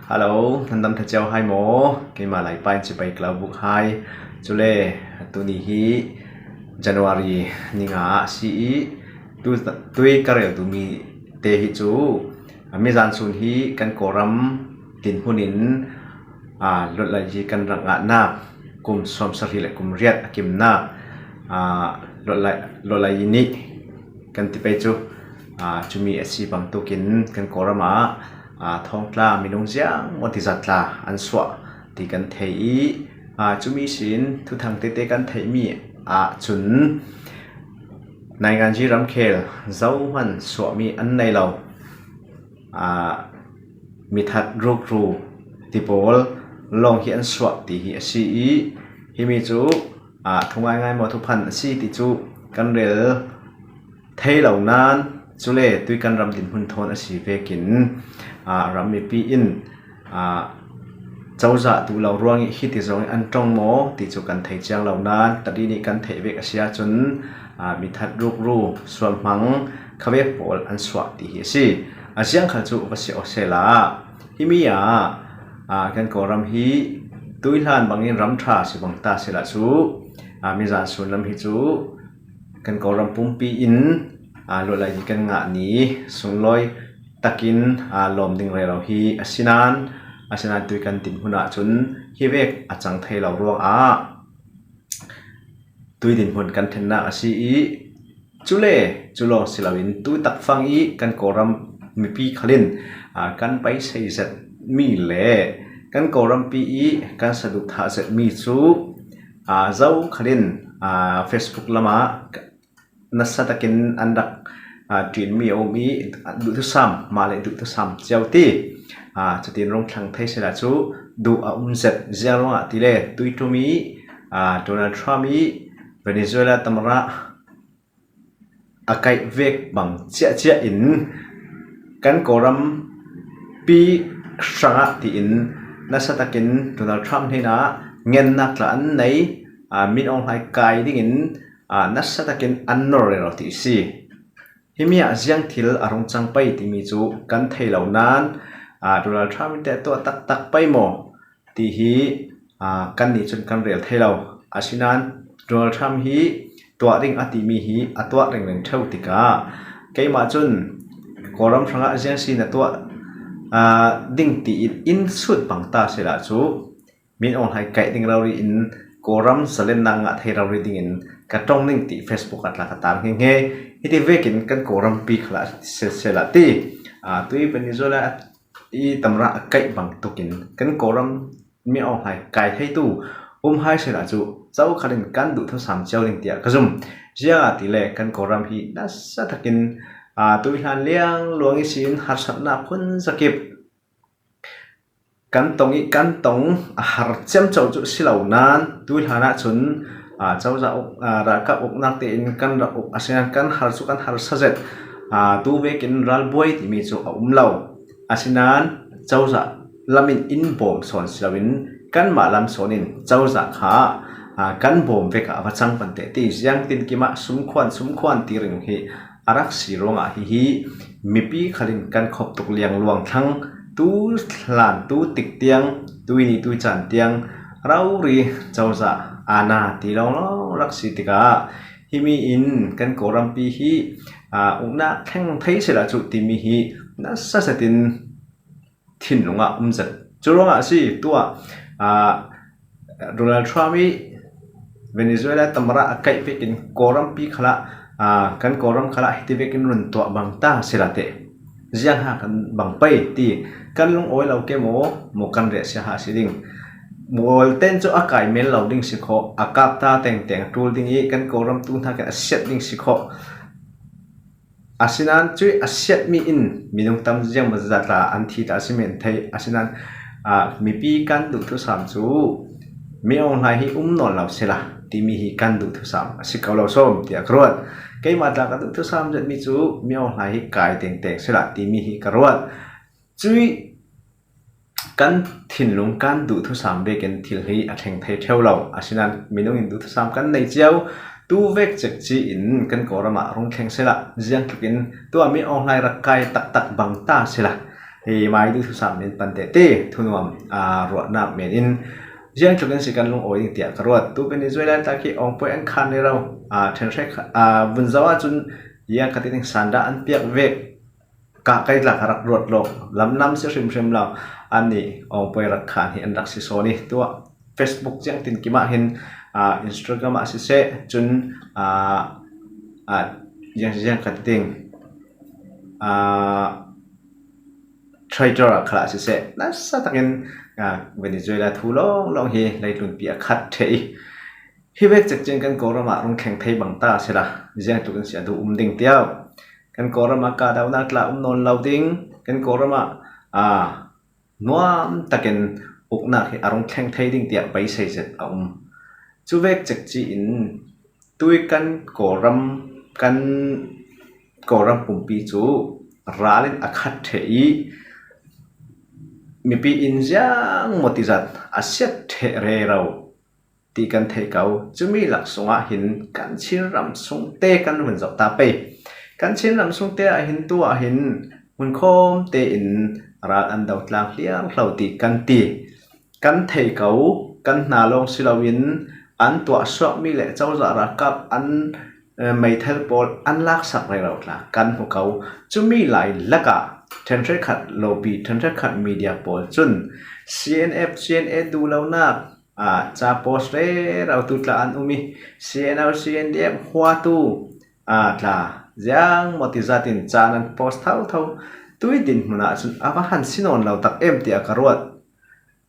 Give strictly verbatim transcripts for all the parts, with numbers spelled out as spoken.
Hello, nan dam tha ciau hai maw? Keimah Laipa in cibai klau buk hai. Cule, tuni hi January ni nga a si i, tu, tui ka rel tu mi te hi cu, a, mizan sun hi kan Kawlram dinhmun in, a, lutlai hi kan rak ngahnak kum sawmsarih le kum riat a kimnak, a, lutlai, lutlai nih kan ti pei cu, aa, cumi a si bangtukin kan Kawlram ah, aa, thawngtla minung ziang maw tizat tla an suah ti kan thei i, aa, cumi sin thuthang tete kan theihmi ah cun nainganzi ramkhel zohman suahmi an nei lo, aa, mithat rukru ti pawl lawng hi an suah ti hi a si i, himi cu, aa, thungai ngai maw thuphan a si ti cu kan rel thei lo nain, cule tui kan ram dinhmun thawn a si vekin, aa, ram mipi in, aa, cozah duh lo ruangih hiti zong an ṭong maw ti cu kan thei ciang lo nain, tadi nih kan theih vek a si ahcun, aa, mithat rukru, sualhmang, khavek pawl an suah ti hi a si. A ziang khal cu va si awsehla, himi ah, aa, kan Kawlram hi tuihlan bangin ram ṭha si bang ta sehla cu, aa, mizan sun lam hi cu kan Kawlram pumpi in, aa, lutlai hi kan ngah ni sunglawi takin, aa, lawm ding rero hi a si nain, a si nain tui kan dinhmun ah cun hi vek a cang thei lo ruangah tui dinhmun kan ṭhennak a si i, cule cu lawng si loin tu takfang i kan Kawlram mipi khal in, aa, kan beisei zetmi le kan Kawlrampi i kan saduhthah zetmi cu, aa, zo khal in, aa, Facebook lamah nasa takin an rak, aa, ṭinmi a um i, duhthusam, mah le duhthusam cio ti, aa, cutin rung thlang thei sehla cu duh a um zet. Ziang ruangah tile tui ṭum i, aa, Donald Trump i Venezuela tamara a kaih vek bang ciahciah in kan Kawlrampi hrangah tiin nasa takin Donald Trump hnenah ngennak tla an nei, aa, Min Aung Hlaing kai dingin, aa, nasa takin an nor rero ti a si. Himi ah ziang thil a rung cang pei timi cu kan thei lo nain, aa, Donald Trump in teh tuah taktak pei maw ti hi, aa, kannih cun kan rel thei lo. Asinain Donald Trump hi tuah ding a timi hi a tuah ringring ṭheu tikah keimah cun Kawlram hrangah ziang si na tuah, aa, ding tiin in sut bang ta sehla cu Min Aung Hlaing kaih ding rori in Kawlram zalennak ngah thei rori dingin ka ṭong ning ti Facebook ah tla ka tar hngehnge. Hiti vekin kan Kawlrampi khalah sehla ti, aa, tui Venezuela i tamara a kaih bangtukin kan Kawlram Min Aung Hlaing kai theitu um hai sehla cu zokhal in kan duhthusam cio ding tiah ka zum. Ziangahtile kan Kawlram hi nasa takin, aa, tuihlan liang luang ihsin harsatnak phun zakip kan tong i kan tong a har ciamco cu si lo nain tuihlan ahcun, aa, cozah uk, aa, ralkap uknak tein kan rak uk, asinain kan har cu kan harsa zet, aa, tu vekin ralbuai timi cu a um lo. Asinain cozah lam in in bawm sawn si loin kanmah lam sawn in cozah kha, aa, kan bawm vek ah a va cang pante ti ziangtin kimah sumkhuan, sumkhuan ti ring hi a rak si ruangah hihi mipi khal in kan khop tuk liang luang thlang, tu hlan, tu tik tiang, tui ni, tui caan tiang rori cozah aa na ti lawnglawng rak si tikah himi in kan Kawlrampi hi, aa, uknak thleng thei sehla cu timi hi nasa zetin thinlung ah um zet. Cu ruangah a si, tuah, aa, Donald Trump i Venezuela tamara a kaih vekin Kawlrampi khalah, aa, kan Kawlram khalah hiti vekin run tuah bang ta sehla teh ziang ha kan bang pei ti kan lungawi lo ke maw, maw kan riahsia ha si ding. Mual ten cu a kai men lo ding si khawh, a kap ta tengteng a ṭul ding i kan Kawlram tu hnakin a siat ding si khawh. Asinain cuih a siatmi in minung tam ziang maw zat tla an thi ta a si men thei. Asinain, aa, mipi kan duhthusam cu Min Aung Hlaing hi um nawn lo sehla timi hi kan duhthusam a si ko lo sawm tiah ka ruat. Keimah tla ka duhthusam zetmi cu Min Aung Hlaing hi kai tengteng sehla timi hi ka ruat. Cuih kan thinlung kan duhthusam vekin thil hi a thleng thei ṭheu lo. Asinain minung in duhthusam kan nei cio. Tu vek cekci in kan Kawlram ah rung thleng sehla, ziangtlukin tuah Min Aung Hlaing rak kai taktak bang ta sehla, Hi mai tu thusam min pan teh ti thunuam a ruahnak men in ziang tlukin si kan lungawi ding tiah ka ruat. Tu Venezuela tak hi awngpoi an khan rero a ṭhen hre kha-, a vun zo ahcun ziang ka ti ding sanda an piak vek kah kai tlak a rak ruat lo, lamlam si hrimhrim lo, annih awngpoi rak khan hi an rak si sawn i tuah Facebook ziang tin kimah hin, a, Instagram ah siseh, cun, a, a, ziang, ziang ka ti ding, a, Twitter ah khalah siseh, nasa takin, a, Venezuela thu lawnglawng hi leitlunpi a khat ṭheh i, hi vek cekcin kan Kawlram ah rung thleng thei bang ta sela, ziang tlukin si a duh um ding tiau. Kan Kawlram ah kahdohnak tla um nawn lo ding, kan Kawlram ah, a, nuam takin uknak hi a rung thleng thei ding tiah beisei zet a um. Cu vek cekci in tui kan Kawlram, kan Kawlram pumpi cu ral in a khat ṭheh i mipi in ziang maw tizat a siat ṭheh rero ti kan thei ko. Cumi lak sungah hin kan Chinram sungte kan vun zoh ta pei. Kan Chinram sungte ah hin tu ah hin hmunkhawm tein ral an do tlang hliarhlo ti kan ti. Kan thei ko, kan hna lawng si loin an tuahsuakmi le cozah ralkap an, eh, meithal pawl an laksak rero tla kan hmu ko. Cumi lai lakah ṭhen hrekkhat lopi, ṭhen hrekkhat media pawl cun C N F, C N A duhlonak, a, ca post rero tu tla an um i, C N O, C N D F huatu, a, tla ziang maw tizat in ca nan post thotho. Tui dinhmun ah cun a va han si nawn lo tak em tiah ka ruat.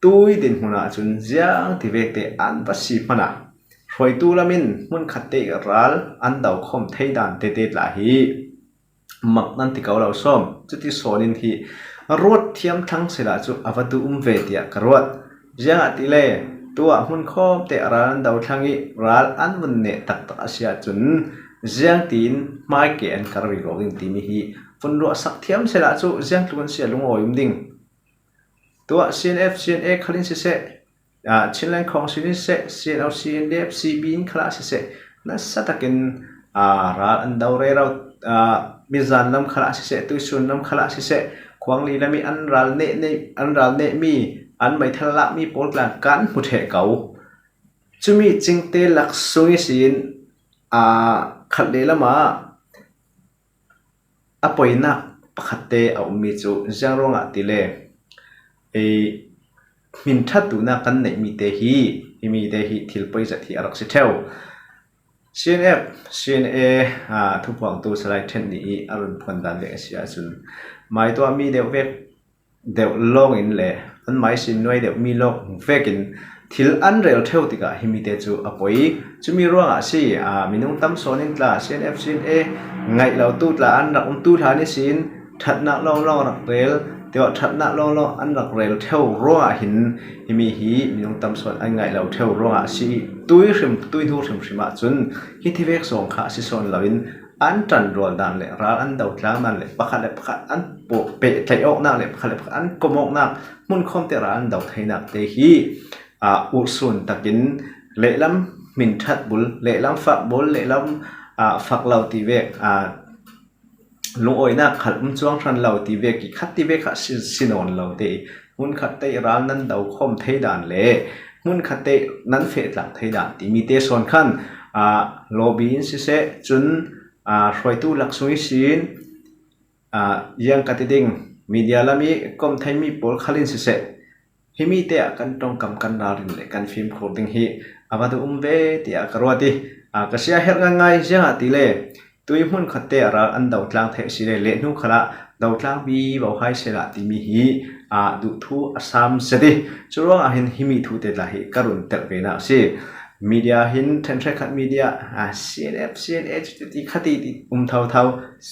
Tui dinhmun ah cun ziang ti vek te an va si hmanh ah hruaitu lam in hmunkhat te ral an do khawm thei dan tete tla hi mak nan ti ko lo sawm. Cuti sawn in hi ruat thiam thlang sila cu a va duh um ve tiah ka ruat. Ziangahtile tuah hmunkhawm te ral an do thlang i ral an vun neh taktak a si ahcun ziang tiin hmaike an kar rero ding timi hi vun ruahsak thiam sila cu ziang tluk an si a lungawi um ding. Tuah C N F, C N A khal in siseh, ah, Chinland Council in siseh, C N O, C N D F, C B in khalah siseh, nasa takin, ah, ral an do rero, ah, mizan lam khalah siseh, tuisun lam khalah siseh, khuangli lam i an ral neh, neh, an ral nehmi, an meithal lakmi pawl tla kan hmu ṭheh ko. Cumi cingte lak sung ihsin, ah, khat lehlam ah a poinak pakhatte a ummi cu ziang ruangah tile, ei, hminṭhat duhnak kan neihmi te hi, himi te hi thil poi zet hi a rak si ṭheu. C N F, C N A, aa, thuphuangtu Salai Ṭhen nih i a run phuan dan vek a si ahcun, mai tuahmi deuh vek deuh lawngin le anmai sin nuai deuhmi lawk vekin thil an rel ṭheu tikah himi te cu a poi. Cumi ruangah a si, aa, minung tam sawn in tla C N F, C N A ngaih lo tu tla an rak um tu hlan ihsin ṭhatnak lawnglawng rak rel, tiah ṭhatnak lawnglawng an rak rel ṭheu ruangah hin himi hi minung tam sawn an ngaih lo ṭheu ruangah a si i tui hrim, tui hnu hrimhrim ahcun hi thivek zong kha a si sawn loin an ṭanrual dan le ral an do tlang dan le pakhat le pakhat an peh tlaih awknak le pakhat le pakhat an kom awknak hmunkhawm te ral an do theinak te hi, aa, urhsun takin lehlam hminṭhat bul, lehlam fak bul, lehlam, aa, fak lo ti vek, aa, lungawinak khal um cuang hran lo ti vek i khat ti vek kha si, si nawn lo te i hmunkhat te i ral nan do khawm thei dan le hmunkhat te nan feh tlang thei dan timi te sawn khan, aa, lobby in siseh, cun, aa, hruaitu lak sung ihsin, aa, ziang ka ti ding, media lam i kom theimi pawl khal in siseh, himi te ah kan ṭongkam kan ralrin le kan fimkhur ding hi a va duh um ve tiah ka ruat i, aa, ka sia herh ngaingai ziangahtile tui hmunkhat te ah ral an do tlang theih si le lehnu khalah do tlang vivo hai sehla timi hi, aa, duh thu a sam zet i, cu ruangah hin himi thu te tla hi ka run telh ve nak a si. Media hin ṭhen hrekkhat media, aa, C N F, C N A cu ti kha ti ti um thotho,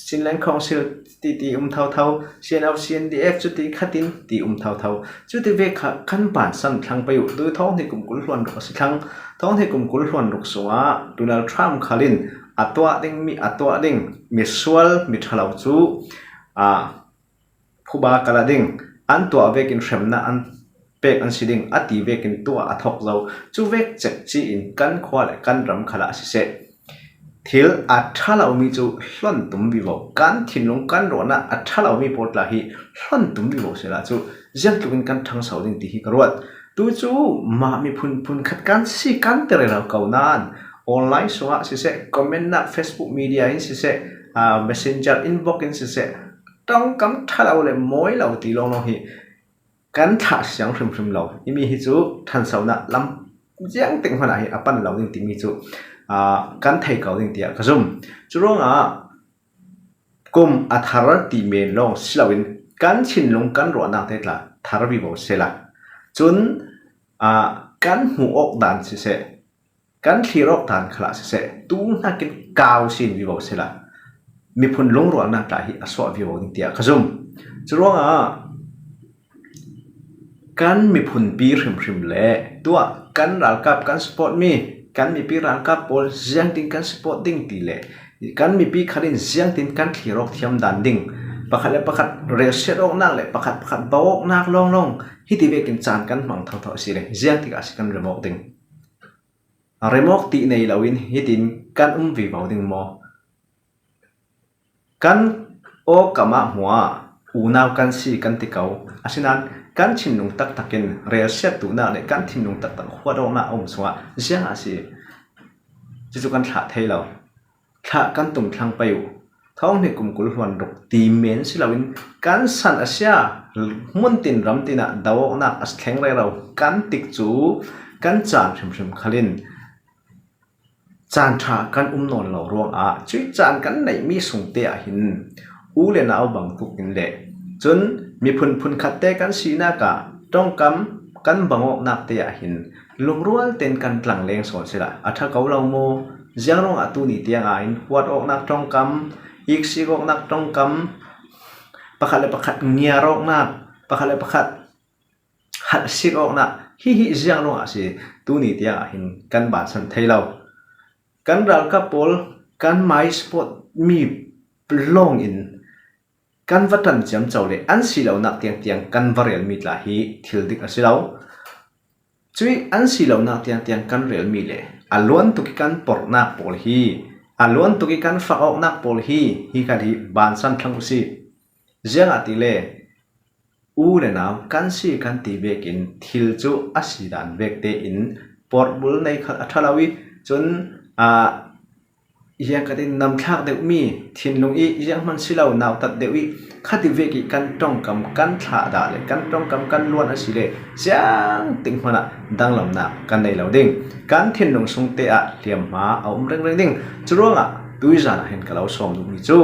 Chinland Council ti ti um thotho, C N O, C N D F cu ti khatin ti um thotho. Cuti vek kha kan bansan thlang pei uh. Tu thawng hnih kum kul hluan ruk a si thlang. Thawng hnih kum kul hluan ruk sungah Donald Trump khal in a tuah ding mi, a tuah ding misual, miṭhalo cu, aa, phuba ka la ding, an tuah vekin hremnak an pek an si ding, a ti vekin tuah a thawk zo. Cu vek cekci in kan khua le kan ram khalah siseh, thil a ṭha lo mi cu hlon tum vivo, kan thinlung kan ruahnak a ṭha lo mi pawl tla hi hlon tum vivo sehla cu ziangtlukin kan ṭhangso ding ti hi ka ruat. Tu cu mah miphun phun khat kan si kan ti rero ko nain online sungah siseh, comment nak Facebook media in siseh, aa, messenger inbox in siseh, ṭongkam ṭha lo le mawi lo ti lawnglawng hi kan thlah siang hrimhrim lo. Himi hi cu ṭhansonak lam ziangtik hmanah hi a pan lo ding timi cu, aa, kan thei ko ding tiah ka zum. Curuangah kum a thar ti men lawng si loin kan thinlung kan ruahnak te tla thar vivo sehla cun, aa, kan hmuh awk dan siseh, kan thlir awk dan khalah siseh, tu hnakin kau sin vivo sehla miphun lungrualnak tla hi a suah vivo ding tiah ka zum. Curuangah kan miphunpi hrimhrim le tuah kan ralkap kan support mi, kan mipi ralkap pawl ziangtin kan support ding ti le kan mipi khat in ziangtin kan thlir awk thiam dan ding, pakhat le pakhat relsiat awknak le pakhat pakhat bau awknak lawnglawng hiti vekin caan kan hmang thotho a si le ziangtik a si kan rem awk ding. Rem awk ti nei loin hitin kan um vivo ding maw? Kan aw kamah hmuah unau kan si kan ti ko. Asinain kan thinlung taktakin relsiat duhnak le kan thinlung taktak huat awknak a um sungah ziang a si? Cucu kan thlah thei lo. Thlah kan tum thlang pei uh. Thawng hnih kum kul hluan ruk ti men si loin kan san a sia, hmun tin ram tinah do awknak a thleng rero kan tik cu kan caan hrimhrim khalin caan ṭha kan um nawn lo ruangah cuih caan kan neihmi sungte ah hin u le nau bangtuk in le cun miphun phunkhatte kan sinak ah ṭongkam kan bang awknak te ah hin lungrual ten kan tlang leng sawn sila a ṭha ko lo maw? Ziang ruangah tuni tiang ah in huat awknak ṭongkam, iksik awknak ṭongkam, pakhat le pakhat ngiar awknak, pakhat le pakhat halhsik awknak, hihi ziang ruangah a si? Tuni tiang ah hin kan bansan thei lo. Kan ralkap pawl kan mai support mi lawng in kan va ṭan ciamco le an si lonak tiangtiang kan va relmi tla hi thil dik a si lo. Cuih an si lonak tiangtiang kan relmi le a luan tuk i kan porhnak pawl hi, a luan tuk i kan fak awknak pawl hi, hi khat hi bansan thlang u si. Ziangahtile u le nau kan si kan ti vekin thil cu a si dan vek tein porhbul nei khat a ṭha lo i cun, aa, ziangkhat in namthlak deuhmi, thinlung i zianghman si lo nautat deuh i khati vek i kan ṭongkam kan thlah dah le kan ṭongkam kan luan a si le ziangtik hmanah danglamnak kan nei lo ding. Kan thinlung sungte ah hliamhma a um ringring ding. Curuangah tuizan ah hin ka lo sawm duhmi cu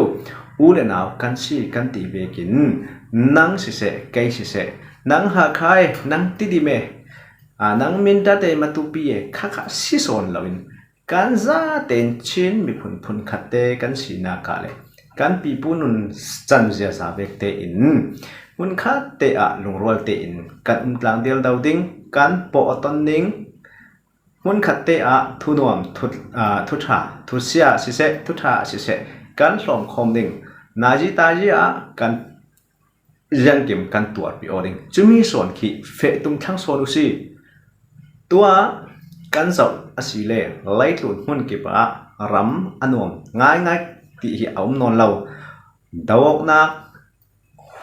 u le nau kan si kan ti vekin nang siseh, kei siseh, nang Hakhai, nang Tidime, aa, nang Mindat e, Matupi e, khakha si sawn loin kan zaten Chin miphun phunkhatte kan sinak ah le kan pipu nun can ziaza vek tein hmunkhat te ah lungrual tein kan um tlang dialdo ding, kan pawh a ton ding. Hmunkhat te ah thunuam, thu, aa, thuṭha, thusia siseh, thuṭha siseh kan hlawmkhawm ding. Nazi tazi ah kan ziangkim kan tuarpi aw ding. Cumi sawn khi feh tung thlang sawn u si. Tuah kan zoh a si le leitlun hmun kip ah ram a nuam ngaingai ti hi a um nawn lo. Do awknak,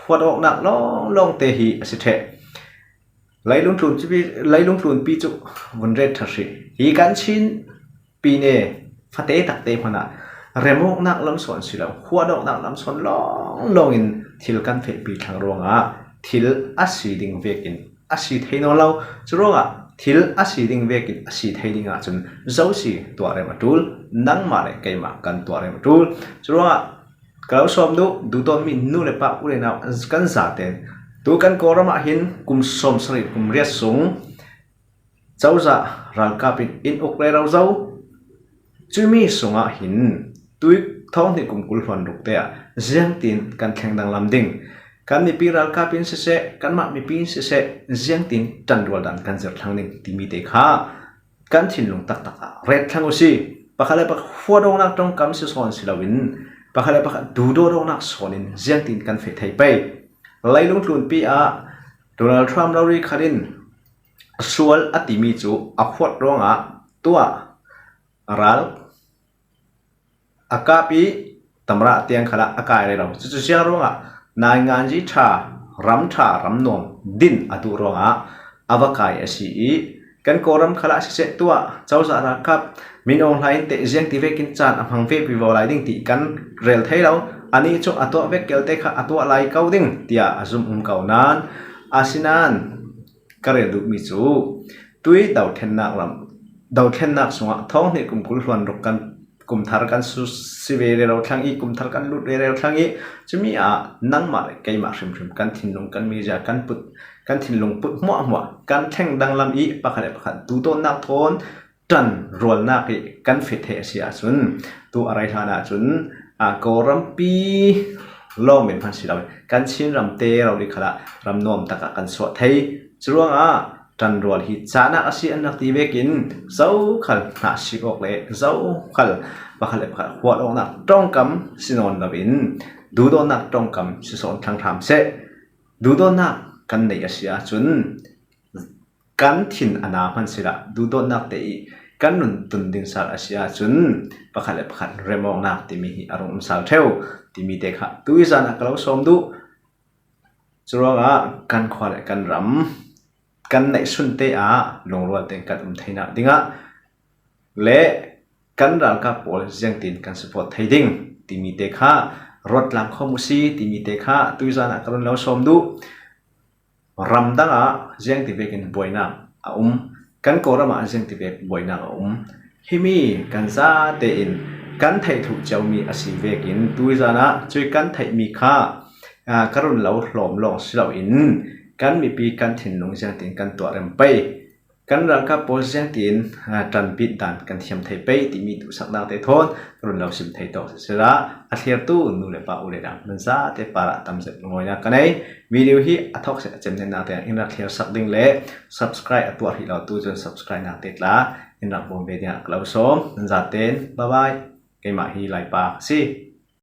huat awknak lawnglawng te hi a si ṭheh. Leilungtlun cu, leilungtlunpi cu vun ret ṭha hrih. Hi kan Chin pi ne fate takte hmanah remawknak lam sawn si lo, huatawknak lam sawn lawnglawng in thil kan fehpi thlang ruangah thil a si ding vekin a si thei nawn lo. Curuangah thil a si ding vekin a si thei ding ahcun zosi tuah rem a ṭul, nangmah le keimah kan tuah rem a ṭul. Curuangah ka lo sawm duh, duhdawtmi nu le pa, u le nau kan zaten tu kan Kawlram ah hin kum sawmsarih kum riat sung cozah ralkap in in uk rero zo. Cumi sungah hin tui thawng hnih kum kul hluan ruk te ah ziangtin kan thleng danglam ding? Kan mipi ralkap in siseh, kanmah mipi in siseh, ziangtin ṭanrual dan kan zir thlang ding timi te kha kan thinlung taktak ah ret thlang u si. Pakhat le pakhat huatawknak ṭongkam si sawn si loin pakhat le pakhat duhdawtawknak sawn in ziangtin kan feh thei pei? Leilungtlunpi ah Donald Trump rori khat in sual a timi cu a huat ruangah tuah ral a kap i tamra tiang khalah a kai rero. Cucu siang ruangah nainganzi ṭha, ram ṭha, ram nuam din a duh ruangah a va kai a si i, kan Kawlram khalah siseh tuah cozah ralkap Min Aung Hlaing teh ziang ti vekin caan a hmang ve pivo lai ding ti kan rel thei lo. Ani cu a tuah vek kelte kha a tuah lai ko ding tiah a zum um ko nain, asinan ka rel duhmi cu tui dothlennak lam, dothlennak sungah thawng hnih kum kul hluan ruk kan kum thar kan su-, si ve rero thlang i, kum thar kan lut ve rero thlang i, cumi ah nangmah le keimah hrimhrim kan thinlung, kan mizia, kan put, kan thinlung put hmuahhmuah kan thleng danglam i, pakhat le pakhat duhdawtnak thawn ṭan rualnak i kan fit theih a si ahcun, tu a rei hlan ahcun, aa, Kawlrampi lawng men hman si lo, kan Chinram te rori khalah ram nuam takah kan suah thei. Curuangah ṭanrual hi cahnak a si an rak ti vekin zokhal hnah sik awk le zokhal pakhat le pakhat huat awknak ṭongkam si nawn loin duhdawtnak ṭongkam si sawn thlang hram seh. Duhdawtnak kan neih a si ahcun kan thin a na hman sila duhdawtnak te i kan nun tun ding sal a si ahcun pakhat le pakhat remawknak timi hi a rung um sal ṭheu timi te kha tuizan ah ka lo sawm duh. Curuangah kan khua le kan ram kan neihsun te ah lungrual tein kan um theinak dingah le kan ralkap pawl ziangtin kan support thei ding timi te kha ruat tlang khawm uh si timi te kha tuizan ah ka run lo sawm duh. Ramdang ah ziangti vekin buainak a um, kan Kawlram ah ziangti vek buainak a um. Himi kan zate in kan theih thluh ciomi a si vekin tuizan ah cui kan theihmi kha, aa, ka run lo hlawm lawng si loin kan mipi kan thinlung ziangtin kan tuah rem pei. Kan ralkap pawl ziangtin, aa, ṭanpit dan kan thiam thei pei timi duhsaknak te thawn ka run lo sim thei tawk siseh, a thlirtu nu le pa u le nau nan zate parah tam zet lungawinak ka nei. Video hi a thawk seh a cem neinak te in rak thlir sak ding le subscribe a tuah hrih lo tu cun subscribe nak te tla in rak bawm ve dingah ka lo sawm. Nan zaten bye bye. Keimah hi Laipa ka si.